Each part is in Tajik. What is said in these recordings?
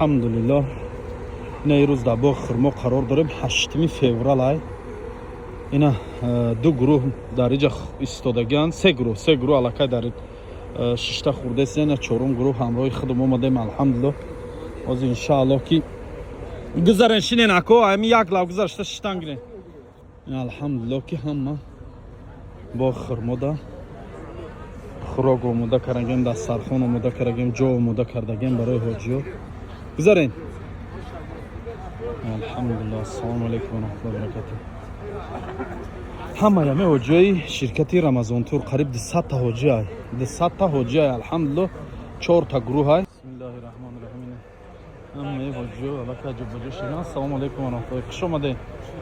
Алҳамдулиллоҳ, ина ирӯз дар боғи хурмо қарор дорем, 8 феврал ай. Ина ду гурӯҳ дар иҷа истодагианд, се гурӯҳ, се гурӯҳ аллакай дар шишта хурдест. Ина чорум гурӯҳ ҳамроҳи худам омадем, алҳамдулиллоҳ. Ҳозир, иншааллоҳ, ки гузарен, шинен, ако, ами як лав гузашта шиштан гирен. Алҳамдулиллоҳ, ки ҳама боғи хурмода хӯрок омода кардагем, дастархон омода кардагем, ҷо омода кардагем барои ҳоҷиё. Гузарен, алҳамдулиллоҳ. Ассалому алайкум ва раҳматуллоҳи ва баракатуҳ. Ҳамаи ҳаме ҳоҷиёи ширкати Рамазонтур, қариб 200-та ҳоҷиай, 200-та ҳоҷиай, алҳамдулиллоҳ, чорта гурӯҳай. Бисмиллоҳи раҳмони раҳим. Ҳамаи ҳоҷиё аллакай ҷобаҷо шидан. Ассалому алайкум ва раҳматуллоҳи, хуш омадед,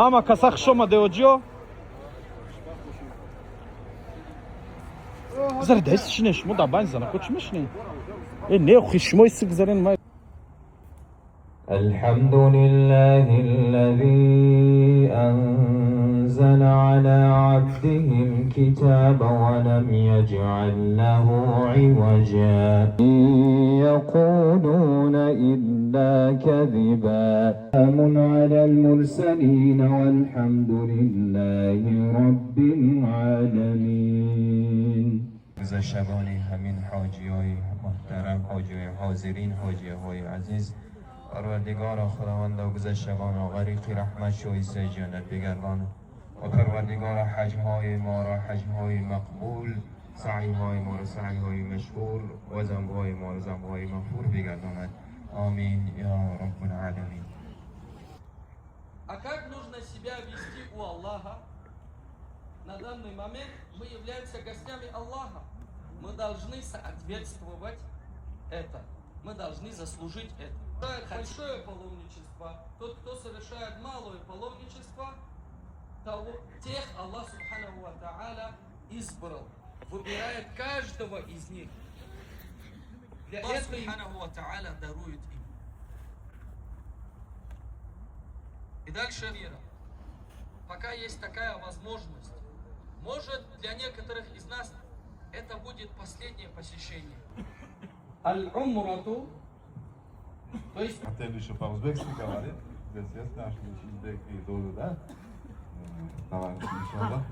ҳама каса хуш омаде, ҳоҷиё. Гузаред, даст шинед, шумо дар байни занако чӣ мешинед? Э, не, охи, шумо иси гузарен ма. الحمد لله الذي أنزل على عبده الكتاب ولم يجعل له عوجا يقولون إلا كذبا سلام على المرسلين والحمد لله رب العالمين. گذشتگان همین حاجی های محترم، حاجی های حاضرین، حاجی های عزیز، پروردگار خداوند گذشتگان را غریق رحمت شایسته جنت بگردان و پروردگار حج های ما را حج های مقبول، سعی های ما را سعی های مشکور و ذنب های ما را ذنب های مغفور بگرداند. آمین یا رب العالمین. А как нужно себя вести у Аллаха? На данный момент мы являемся гостями Аллаха. Мы должны соответствовать это. Мы должны заслужить это. Большое паломничество. Тот, кто совершает малое паломничество, тех Аллах سبحانه وتعالى избрал. Выбирает каждого из них. Для этого سبحانه وتعالى дарует им. И дальше вера. Пока есть такая возможность. Может, для некоторых из нас это будет последнее посещение. العمرة, то есть Хотели еще по-узбекски говорить. Здесь есть наши узбеки тоже, да? Давайте, inshaalloh.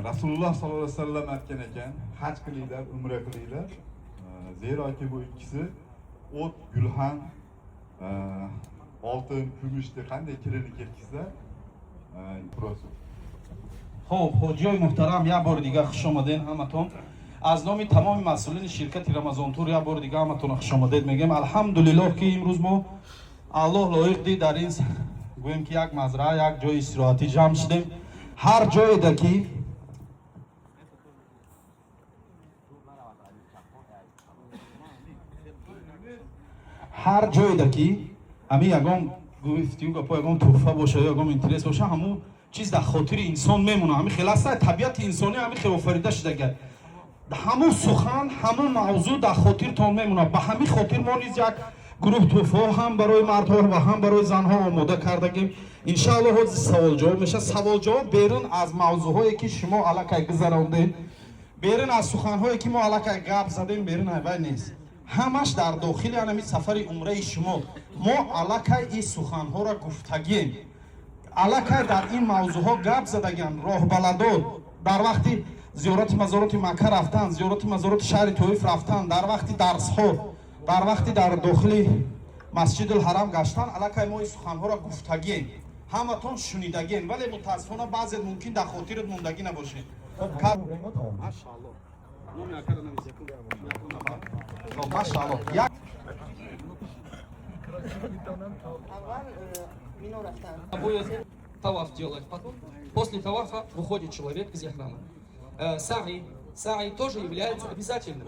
Rasululloh sollallohu alayhi vasallam aytgan ekan, haj qilinglar, umra qilinglar. Zeroki bu ikkisi o't, gulxan, oltin, kumushni qanday kirini ketkizsa, просто Хуб, ҳоҷиёи муҳтарам, як бори дигар хуш омадед ҳаматон. Аз номи тамоми масъулини ширкати Рамазонтур як бори дигар ҳаматонро хуш омадед мегӯем. Алҳамдулиллоҳ, ки имрӯз мо Аллоҳ лоиқ дид, дар ин, гӯем ки, як мазраа, як ҷои истироҳатӣ ҷамъ шудем. Ҳар ҷоеда ки ҳамин ягон гуфтию гапо, ягон туҳфа боша ё ягон интерес боша, ҳамун чиз дар хотири инсон мемона. Ҳамин хел аста табиати инсонӣ, ҳамин хел офарида шудага. Ҳамун сухан, ҳамун мавзӯъ дар хотиртон мемонад. Ба ҳамин хотир мо низ як гурӯҳ туҳфаҳо ҳам барои мардҳо ва ҳам барои занҳо омода кардагим. Иншааллоҳ, ҳозир саволҷавоб мешавад. Саволҷавоб берун аз мавзӯъҳое, ки шумо аллакай гузарондед, берун аз суханҳое, ки мо аллакай гап задем, берун айвай нест. Ҳамаш дар дохили анами сафари умраи шумо. Мо аллакай ин суханҳоро гуфтагием, аллакай дар ин мавзӯъҳо гап задагиам. Роҳбаладо дар вақти зиёрати мазороти Макка рафтан, зиёрати мазороти шаҳри Тоиф рафтан, дар вақти дарсҳо, дар вақти дар дохили Масҷидулҳарам гаштан, аллакай мо ин суханҳоро гуфтагием, ҳаматон шунидагием, вале мутаассифона баъзет мумкин дар хотират мондагӣ набошед. Машаалло, номи акара навис, якум нафар. Машаалло, як Будет таваф делать. Потом, после тавафа, выходит человек из ихрама. Саи. Саи тоже является обязательным.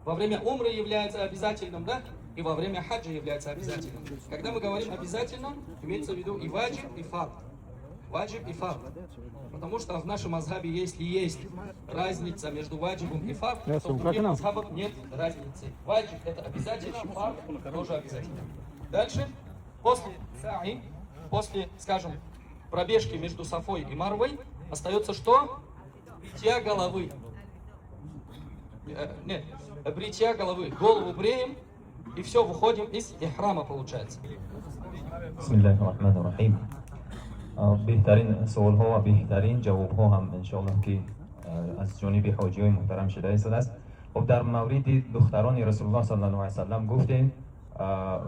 Во время умры является обязательным, да? И во время хаджа является обязательным. Когда мы говорим «обязательно», имеется в виду и ваджиб, и фард. Ваджиб и фард. Потому что в нашем мазхабе, если есть разница между ваджибом и фард, то в других мазхабах нет разницы. Ваджиб — это обязательно, фард тоже обязательно. Дальше, после саи, после, скажем, пробежки между Сафой и Марвой, остается что? Бритья головы. Нет, бритья головы. Голову бреем. И все, выходим из ихрама, получается. بسم الله الرحمن الرحیم. بهترین سوال ها و بهترین جواب ها هم انشاءالله که از جانب حاجی های محترم شده است. خب، در مورد دختران رسول الله صلی الله علیه وسلم گفتیم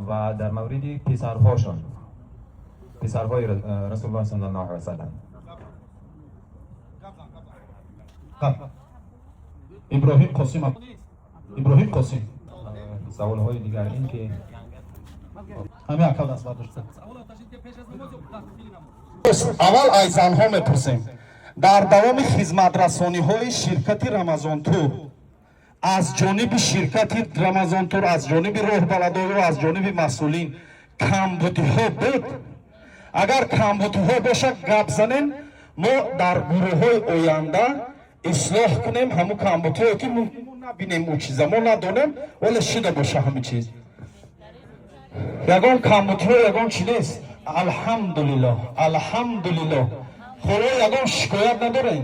و در مورد پسرهاشون، پسرهای رسول الله صلی الله علیه وسلم. Иброҳим Қосим, Иброҳим Қосим. سوال های دیگر این که Ҳамин ака даст бардошта. Аввал ай занҳо мепурсем: дар давоми хизматрасониҳои ширкати Рамазонтур, аз ҷониби ширкати Рамазонтур, аз ҷониби роҳбаладору аз ҷониби масъулин камбудиҳо буд? Агар камбудиҳо бошад, гап занем, мо дар гурӯҳҳои оянда ислоҳ кунем ҳамун камбудиҳое, ки мумкин мо набинем, ӯ чиза мо надонем, вале шида боша ҳамин чиз. Ягон камбудиҳо, ягон чи нест? Алҳамдулиллоҳ, алҳамдулиллоҳ. Худо, ягон шикоят надорем?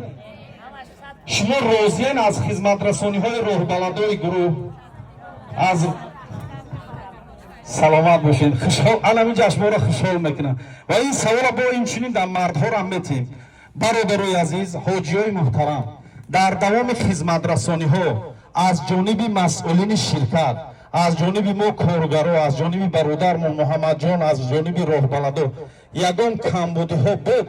Шумо розиен аз хизматрасониҳои роҳбаладои гурӯҳ? Аз саломат бошед, хушҳол. Алами ҷашнморо хушҳол мекунам. Ва ин савола бо инчунин дар мардҳоро ҳам метиҳем. Бародарои азиз, ҳоҷиёи муҳтарам, дар давоми хизматрасониҳо аз ҷониби масъулини ширкат, аз ҷониби мо коргаро, аз ҷониби бародармон Муҳаммадҷон, аз ҷониби роҳбаладо ягон камбудиҳо буд?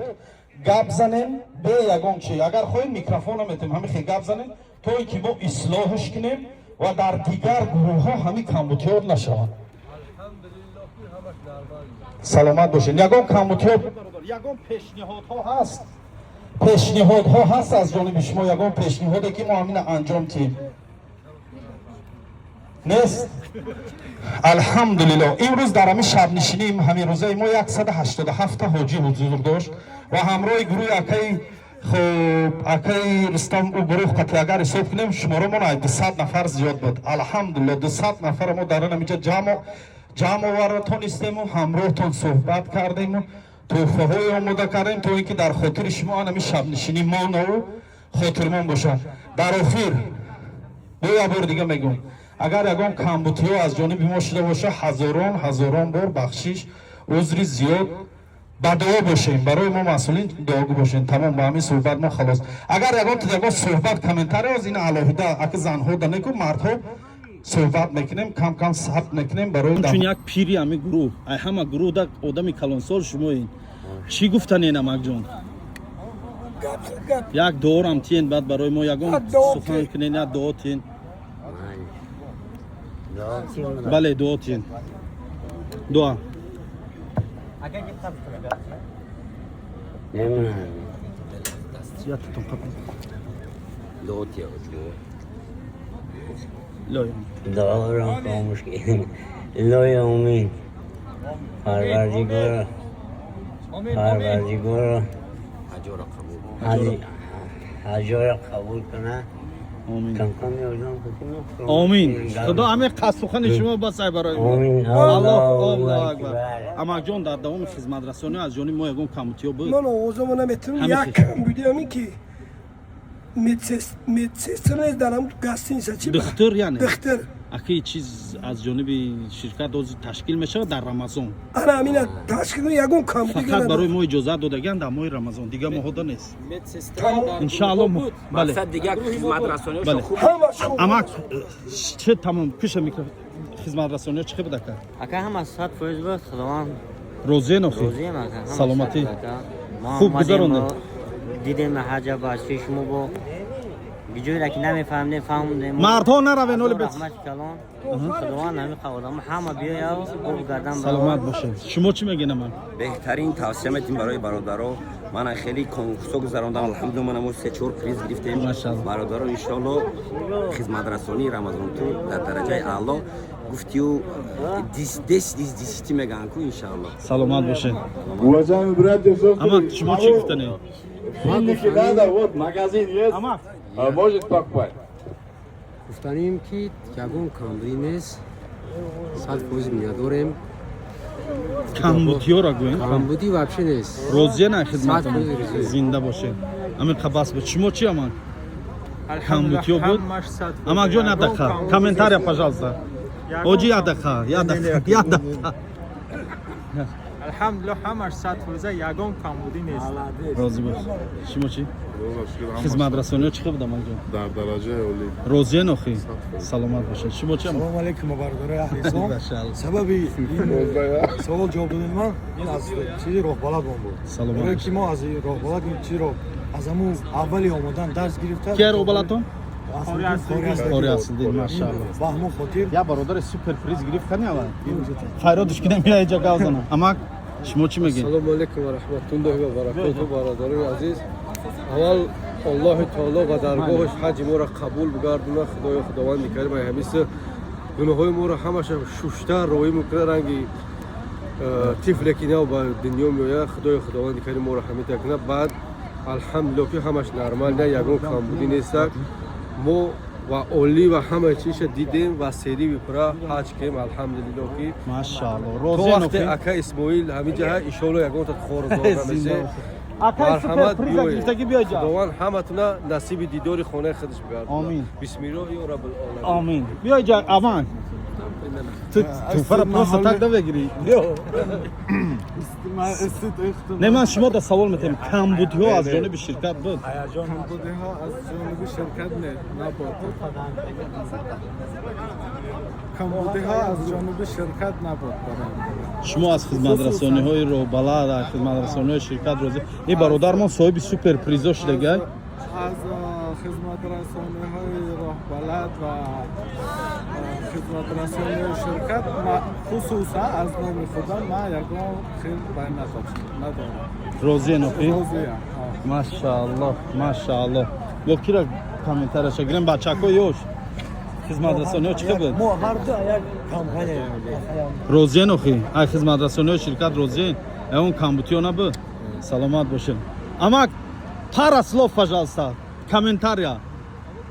Гап занем бе ягон чи. Агар хоҳем, микрофона метем, ҳамин хел гап занем, то ин ки мо ислоҳш кунем ва дар дигар гурӯҳҳо ҳамин камбудиҳо нашаванд. Саломат бошед. Ягон камбудиҳо, ягон пешниҳодҳо ҳаст? Пешниҳодҳо ҳаст аз ҷониби шумо? Ягон пешниҳоде, ки мо ҳамина анҷом тиҳем, нест? Алҳамдулилло. Имрӯз дар ҳамин шабнишинӣ, ҳамин рӯзаи мо, 187 ҳоҷӣ ҳузур дошт ва ҳамроҳи гурӯҳи акаи, хуб, акаи Рустам, ӯ гурӯҳ қати агар ҳисоб кунем, шуморомон ай 200 нафар зиёд буд. Алҳамдулилло, 200 нафара мо дар ин ҳаминҷа ҷамъ оварда тонистему, ҳамроҳтон суҳбат кардему, тӯҳфаҳое омода кардем, то ин ки дар хотири шумо ҳамин шабнишинӣ монаву хотирмон бошад. Дар охир бо як бори дига мегӯм: агар ягон камбудиҳо аз ҷониби мо шуда боша, ҳазорон ҳазорон бор бахшиш, узри зиёд. Ба дуо бошем барои мо масъулин, дуогӯ бошем. Тамом, ба ҳамин суҳбат мо халос. Агар ягон суҳбат, комментарий аз ин алоҳида, аки занҳо данеку, мардҳо суҳбат мекунем, кам кам сабт мекунем барои Чун як пири ҳами гурӯҳ, ай ҳама гурӯҳ да одами калонсол шумоин, чӣ гуфтанен, амакҷон? Як дуорам тиен, баъд барои мо ягон сухан кунен, як дуо тиен. Бале, дуо тиен, дуа. Нема. Ятатон қабл. Дуо тия, дуо. Илоҳи. Дуо ро фаромӯш кардем. Илоҳи, омин. Парвардигоро. Парвардигоро. ҳаҷоро қабул кунад. Омин. Кам-кам ёрдам кунем. Омин. Худо ҳамин қасдсухани шумо басай барои мо. Омин. Аллоҳ Аллоҳу Аллоҳу акбар. акбар. Амакҷон, дар давоми хизматрасонӣ аз ҷониби мо ягон камбудиҳо буд? Ман овозамо наметавонам. Ҳамин Як хел. камбуди ҳамин ки медсестра нест дар ҳам гостиница чи. Духтур яъне? Духтур. Аки чиз аз ҷониби ширкат ҳозир ташкил мешавад дар Рамазон. Ана ҳамина ташкил, ягон камбуди Фақат барои мо иҷозат додаган дар моҳи Рамазон, дигар моҳода нест. Медсестра дар Иншаалло. гурӯҳҳо буд. Бале. Мақсад дигар хизматрасониҳошон хуб. Ҳамаш хуб. Амак, чӣ, тамом куша микрофон. Хизматрасониҳо чӣ буд, ака? Ака, ҳама 100% буд, Худованд Розиен охи? розием, ака. Ҳама Саломатӣ. 100%, ака. Мо Хуб омадем, гузарондем. Дидем ҳаҷа ба шумо бо ҷойра ки намефаҳмдем, фаҳмдем. Мардҳо наравен оли. Ҳазор раҳмати калон. Худованд ҳамин одам ҳама биёяв об гардан. Саломат бошед. Шумо чӣ мегӯед, амак? Беҳтарин тавсия метим барои бародаро. Ман хеле конкурсо гузарондам, алҳамдулилла, ман мо се чор приз гирифтем. Машаалло. Бародаро, иншоалло, хизматрасонии Рамазонтур дар дараҷаи аъло гуфтию, 10 из 10 мегӯянд ку, иншоалло. Саломат бошед. Уважаемые братья и сестры, Амак, шумо чӣ гуфтанед? финики надо, вот магазин есть, Амак. а, может покупать. Гуфтанем, ки ягон камбудӣ нест, 100% миннатдорем. Камбудиёро гӯем. Камбудӣ вообще нест. Розия на хизматон? 100% розия. Зинда бошед. Ҳамин қабас буд. Шумо чӣ, амак? Камбудиё буд, амакҷон? На, дақа комментария, пожалуйста. Ҳоҷи, як дақиқа, як дақиқа, як дақиқа. Алҳамдулиллоҳ, ҳамаш 100%, ягон камбудӣ нест. Розӣ бош. Шумо чӣ? Хизматрасониҳо чӣ хел будам, аҷон? Дар дараҷаи олӣ. Розиен охи? Саломат бошед. Шумо чӣ? Салому алейкум, бародарои аҳли ислом. Сабаби ин савол ҷавоб додани ман ин аз чизи роҳбаладмон буд. Саломат. Барое ки мо аз роҳбалад ин чизро аз ҳамун аввали омодан дарс гирифта. Кия роҳбаладтон? Қори Аслиддин, машаалло. Ба ҳамон хотир. Я бародари супер приз гирифт, кани ава файродиш кидем, я иҷа гав занам. Амак, шумо чӣ мегӯед? Ассалому алайкум ва раҳматуллоҳи ва баракоту. Бародарони азиз, аввал Аллоҳи таоло ба даргоҳаш ҳаҷи моро қабул бигардона. Худоё, Худованди Карим ай ҳамиса гуноҳҳои моро ҳамаша шушта роӣ мекунад, ранги тифле ки нав ба дунё меояд. Худоё, Худованди Карим моро ҳамита кунад. Баъд, алҳамдулилло, ки ҳамаш нормально, ягон камбудӣ нестак. Мо ва олӣ ва ҳама чиша дидем ва сериви пура ҳаҷ кем, алҳамдулилло, ки Машаалло. то Розиен вақте охи? Ака Исмоил ҳамиҷа, иншоалло, ягонта хорзор намесе. Акай, супер приза гирифтагӣ, биё ҷа. Худованд ҳаматуна насиби дидори хонаи худаш бигардонад. Омин. Бисмиллоҳи раббил оламин. Омин. Биё ҷа, аман. Ту туҳфаро просто так намегирӣ. Биё. Не, ман шумо да савол метавам: камбудиҳо аз ҷониби ширкат буд? Камбудиҳо аз ҷониби ширкат не, набуд. Камбудиҳо аз ҷониби ширкат набуд барои. Шумо аз хизматрасониҳои роҳбалад, аз хизматрасониҳои ширкат розӣ? Ин бародармон соҳиби супер призо шудагай. Аз хизматрасониҳои роҳбалад ва хизматрасонии ширкат, хусусан аз номи худам, ман ягон хел бай надорам. Розиен охи? Розиям. Машаалло, машаалло. Бо кира комментарияша гирем? Бачако, ёш, хизматрасониҳо чӣ хел буд? Мо ҳарду як компания. Розиен охи? Ай хизматрасониҳои ширкат розиен? Ягон камбутиё набуд? Саломат бошед. Амак, пара слов, пожалуйста, комментария.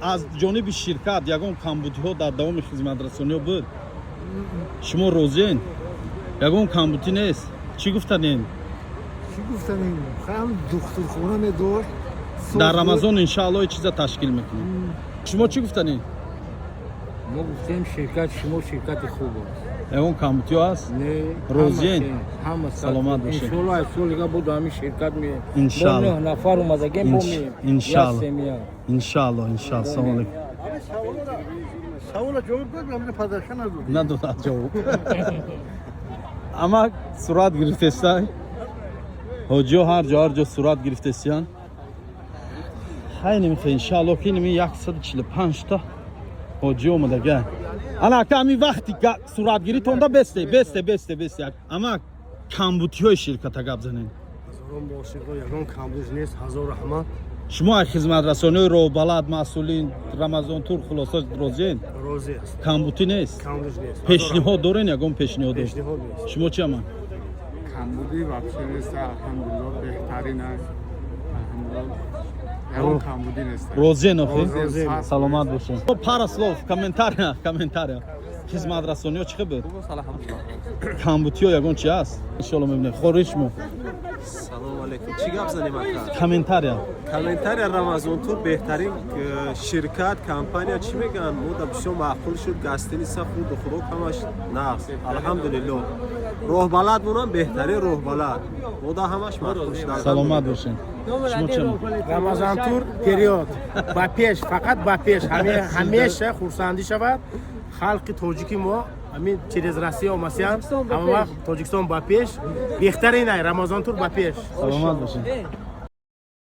Аз ҷониби ширкат ягон камбутиҳо дар давоми хизматрасониҳо буд? Шумо розиен? Ягон камбутӣ нест? Чӣ гуфтанем? Чӣ гуфтанем? Ҳам духтурхона медошт. Дар Рамазон, иншаалло, ин чиза ташкил мекунем. Шумо чӣ гуфтанем? Мо гуфтем, ширкати шумо ширкати хуб аст. Ягон камбутиҳо ҳаст? Не. Розиен? Ҳама. Саломат бошед. Иншоалло, аз соли дига буд ҳамин ширкат меем. Иншаалло. Мо нӯҳ нафар омадагем, бо меем. Иншаалло. Як семья. Иншаалло, иншаалло. Салому алейкум. Савола ҷавоб дод, рамина падарша надод. Надодад ҷавоб. Амак, сурат гирифтестай. Ҳоҷиҳо ҳар ҷо, ҳар ҷо сурат гирифтесиян. Хай, немихе, иншаалло, ки ними 145 та ҳоҷи омадага. Ана, ака, ҳамин вақти суратгиритонда бесте, бесте, бесте, бесте. Амак, камбутиҳои ширката гап занед. Ҳазорон бошиқо, ягон камбуд нест, ҳазор раҳмат. Шумо аз хизматрасониҳои роҳбалад, масъулин, Рамазон Тур, хулоса, розиен? Розӣ аст. Камбутӣ нест? Камбуд нест. Пешниҳод дорен? Ягон пешниҳод? Пешниҳод нест. Шумо чи, амак? Камбудӣ вообще нест, алҳамдулилло, беҳтарин аст, алҳамдулилло, ягон камбудӣ нест. Розиен охи? Розием. Саломат бошед. Пара слов, комментария, комментария. Хизматрасониҳо чӣ хел буд? Камбутиҳо ягон чи ҳаст? Иншоалло, мебинем. Хориш, шумо? Салому алейкум. Чӣ гап занем, ака? Комментария. Комментария: Рамазон Тур беҳтарин ширкат, компания, чӣ мегӯянд, мо да бисёр маъқул шуд. Гостиница, хурду хӯрок ҳамаш нағз, алҳамдулилло. Роҳбалад монам беҳтарин роҳбалад, мо да ҳамаш маъқул шуд. Саломат бошед. Шумо чи? Рамазон Тур вперёд, ба пеш, фақат ба пеш, ҳамеша хурсандӣ шавад халқи тоҷики мо. Ҳамин через Россия омасиян, ҳама вақт Тоҷикистон ба пеш, беҳтарин ай Рамазон Тур, ба пеш. Саломат бошед.